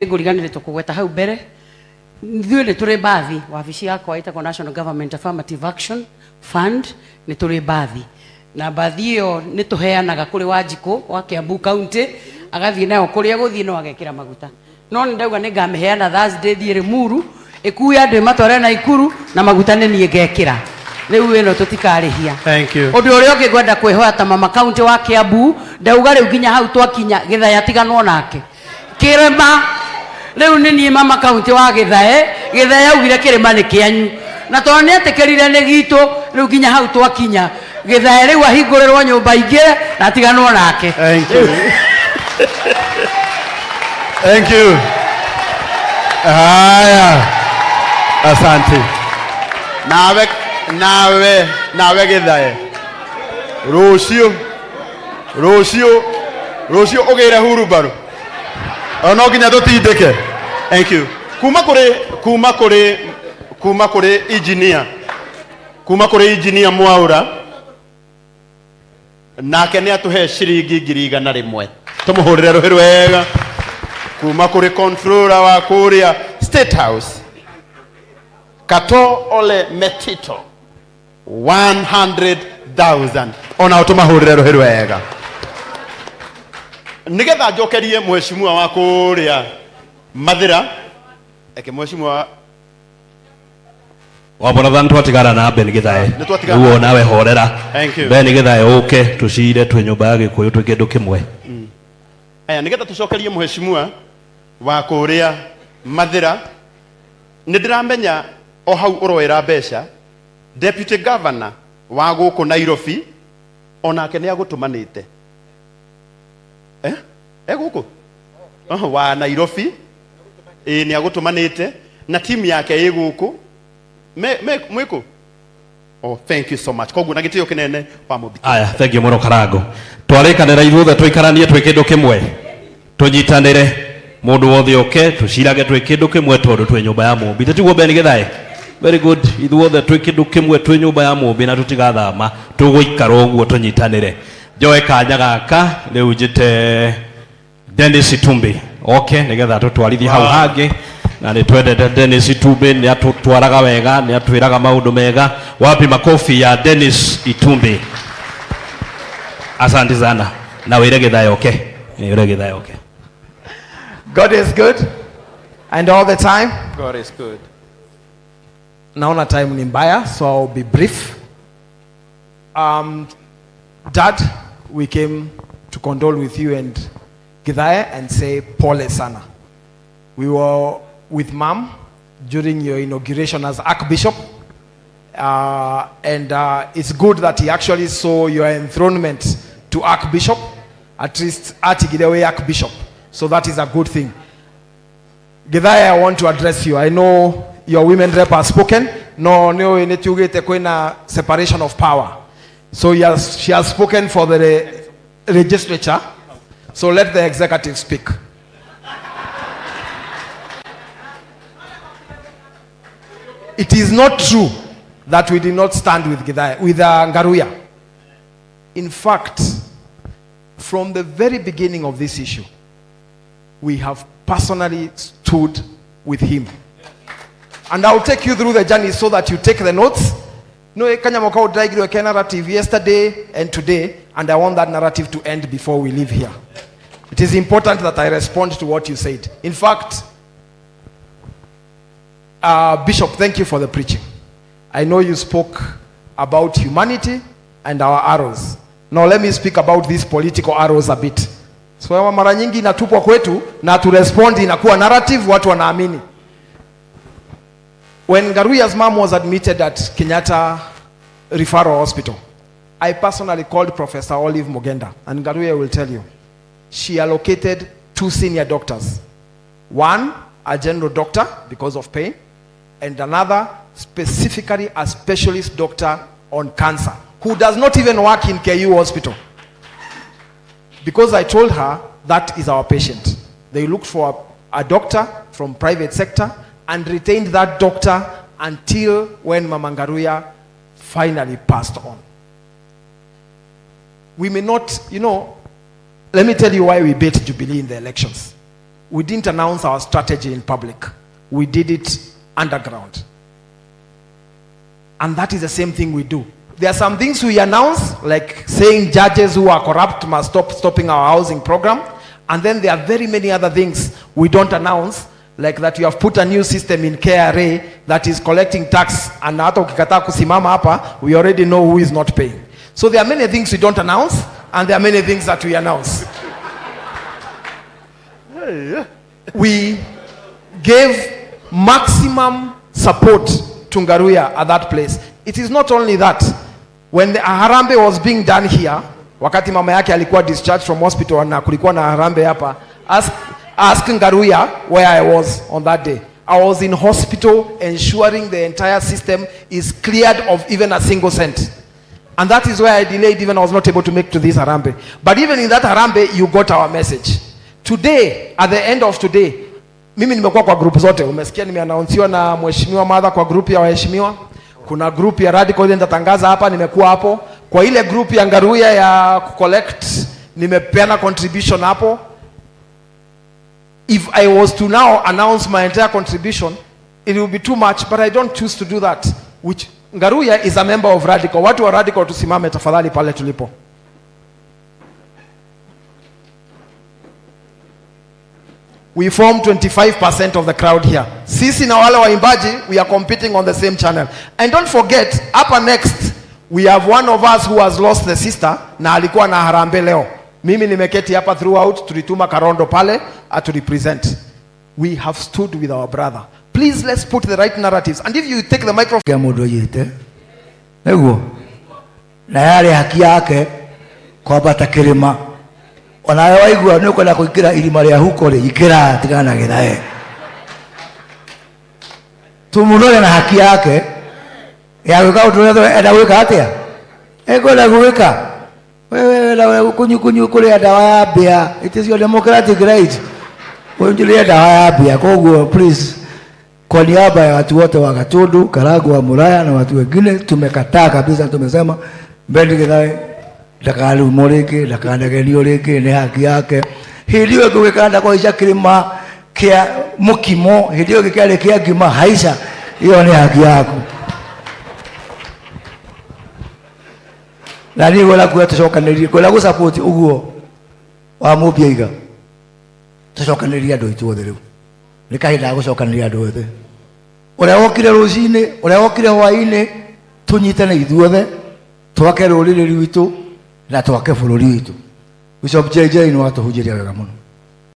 Ngũriganĩrĩtwo kũgweta hau mbere, ithuĩ nĩ tũrĩ mbathi. Wabici yakwa ĩtagwo National Government Affirmative Action Fund. Nĩ tũrĩ mbathi, na mbathi ĩyo nĩ tũheanaga kũrĩ Wanjikũ wa Kiambu County, agathiĩ nayo kũrĩa gũthiĩ, no agekĩra maguta. No nĩ ndauga nĩ ngamĩheana Thursday thiĩ Limuru, ĩkue andũ ĩmatware Naikuru, na maguta nĩ niĩ ngekĩra. Rĩu ĩno tũtikarĩhia. Thank you. Ũndũ ũrĩa ũngĩ ngwenda kwĩhoya ta mama county wa Kiambu, ndauga rĩu nginya hau twakinya, Gĩthaya tiganwo nake kĩrĩma. Rĩu nĩ niĩ mama county wa Gĩthae. Gĩthae augire kĩrĩma nĩ kĩanyu, na tondũ nĩ etĩkĩrire nĩ gitũ, rĩu nginya hau twakinya, Gĩthae rĩu ahingũrĩrwo nyũmba ingĩ na atiganwo nake. Thank you. Thank you. Haya. Asante. Nawe nawe nawe Githae. Rũciũ rũciũ rũciũ ũgĩre hurumbarũ. O no nginya tũtindĩke. Thank you. Kuma kũrĩ kuma kũrĩ kuma kũrĩ engineer. Kuma kũrĩ engineer Mwaura, nake nĩ atũhe ciringi 100,000. Tũmũhũrĩre rũhĩ rwega. Kuma kũrĩ controller wa kũrĩa State House, Kato Ole Metito, 100,000. Onao tũmahũrĩre rũhĩ rwega. Nĩgetha njokerie mheshimiwa wa kũrĩa Mathĩra, eke mheshimiwa. Wabona twatigana na Ben Githae. Nĩ twatigana. Rĩu nawe horera. Thank you. Ben Githae ũke tũcire twĩ nyũmba ya Gĩkũyũ, twĩ kĩndũ kĩmwe. Aya, nĩgetha tũcokerie mheshimiwa wa kũrĩa Mathĩra, nĩ ndĩramenya o hau ũroera mbeca. Deputy governor wa gũkũ Nairobi onake nĩ agũtũmanĩte, eh? E gũkũ? Oh, wa Nairobi, ĩ nĩ agũtũmanĩte na timu yake ĩ gũkũ me, me, mwĩkũ. Oh, thank you so much. Koguo na gĩtĩo kĩnene wa mũthikĩrĩria. Aya, thank you mũno Karango. Twarĩkanĩra ithuothe tũikaranie twĩ kĩndũ kĩmwe, tũnyitanĩre, mũndũ wothe oke tũcirage twĩ kĩndũ kĩmwe, tondũ twĩ nyũmba ya Mũmbi. Tĩtiguo, Ben Githae? Very good. Ithuothe twĩ kĩndũ kĩmwe, twĩ nyũmba ya Mũmbi na tũtigathama, tũgũikara ũguo tũnyitanĩre. Njoe kanya gaka rĩu njĩte Dennis Itumbi oke nĩgetha tũtwarithie hau hangĩ, na nĩ twendete Dennis Itumbi, nĩ atũtwaraga wega, nĩ atwĩraga maũndũ mega. Wapi makofi ya Dennis Itumbi? Asante sana, na wĩre Githae oke, wĩre Githae oke. God is good and all the time. God is good. Naona time ni mbaya, so I'll be brief. Dad, we came to condole with you and Githae and say pole sana. We were with Mom during your inauguration as Archbishop. And it's good that he actually saw your enthronement to Archbishop, at least atigire Archbishop. So that is a good thing. Githae, I want to address you. I know your women rep has spoken. No, no, nĩ tuugĩte kwĩna separation of power. So she has spoken for the legislature. So let the executive speak. It is not true that we did not stand with Githae, with Ngaruiya. In fact, from the very beginning of this issue, we have personally stood with him. And I'll take you through the journey so that you take the notes. No, kanyamo kau ndĩraigire ke narrative yesterday and today, and I want that narrative to end before we leave here. It is important that I respond to what you said. In fact, Bishop, thank you for the preaching. I know you spoke about humanity and our arrows. Now let me speak about these political arrows a bit. So mara nyingi inatupwa kwetu na tu respond, inakuwa narrative, watu wanaamini. When Ngaruiya's mom was admitted at Kenyatta Referral Hospital, I personally called Professor Olive Mogenda, and Ngaruiya will tell you, she allocated two senior doctors. One, a general doctor because of pain, and another, specifically a specialist doctor on cancer, who does not even work in KU hospital. Because I told her that is our patient. They looked for a doctor from private sector and retained that doctor until when Mama Ngaruiya finally passed on. We may not, let me tell you why we beat Jubilee in the elections. We didn't announce our strategy in public. We did it underground. And that is the same thing we do. There are some things we announce, like saying judges who are corrupt must stop stopping our housing program. And then there are very many other things we don't announce, like that you have put a new system in KRA that is collecting tax, and hata ukikataa kusimama hapa, we already know who is not paying. So there are many things we don't announce, and there are many things that we announce. We gave maximum support to Ngaruiya at that place. It is not only that. When the Harambee was being done here, wakati mama yake alikuwa discharged from hospital na kulikuwa na Harambee hapa, ask Ngaruiya where I was on that day. I was in hospital ensuring the entire system is cleared of even a single cent. And that is why I delayed, even I was not able to make to this Harambee. But even in that Harambee, you got our message. Today, at the end of today, mimi nimekuwa kwa group zote. Umesikia nimeannounciwa na Mheshimiwa Martha kwa group ya waheshimiwa. Kuna group ya Radical ile nitatangaza hapa, nimekuwa hapo. Kwa ile group ya Ngaruiya ya kucollect, nimepeana contribution hapo. If I was to now announce my entire contribution, it will be too much, but I don't choose to do that. Which Ngaruiya is a member of Radical. Watu wa Radical tusimame tafadhali pale tulipo. We form 25% of the crowd here. Sisi na wale waimbaji, we are competing on the same channel. And don't forget, up next, we have one of us who has lost the sister na alikuwa na harambee leo. Mimi nimeketi hapa throughout, tulituma Karondo pale atu represent. We have stood with our brother. Please, let's put the right narratives. And if you take the microphone, Kia mundu oigite niguo na yarĩ haki yake kwambata kĩrĩma onawe waigua nĩ ũkwenda kũingĩra irima rĩa huko rĩ ingĩra tigana na gĩthae tu mũndũ arĩ na haki yake ya gwĩka ũndũ ũrĩa enda gwĩka atĩa ekwenda gwĩka wewe kunyu kunyu kũrĩa ndawa ya mbĩa. It is your democratic right ũrĩe ndawa ya mbĩa. Koguo please, kwa niaba ya watu wote wa Gatundu, Karagwa, wa Muraya na watu wengine, tumekataa kabisa. Tumesema Ben Githae ndakarumwo rĩngĩ, ndakanegenio rĩngĩ, nĩ haki yake. Hĩndĩ ĩyo ĩngĩ ũgĩkanda kũhaica kĩrĩma kĩa mũkimo, hĩndĩ ĩyo ĩngĩ kĩarĩ kĩa ngima, haica, ĩyo nĩ haki yaku. Na niĩ ngwenda kuga tũcokanĩrie, ngwenda gũ-support ũguo wa Mũmbi aiga, tũcokanĩrie andũ aitũ othe rĩu. Nĩ kahinda ga gũcokanĩria andũ othe. Ũrĩa wokire rũcinĩ, ũrĩa wokire hwaĩ-inĩ, tũnyitane ithuothe, twake rũrĩrĩ rwitũ na twake bũrũri witũ. Bishop JJ nĩ watũhunjĩria wega mũno.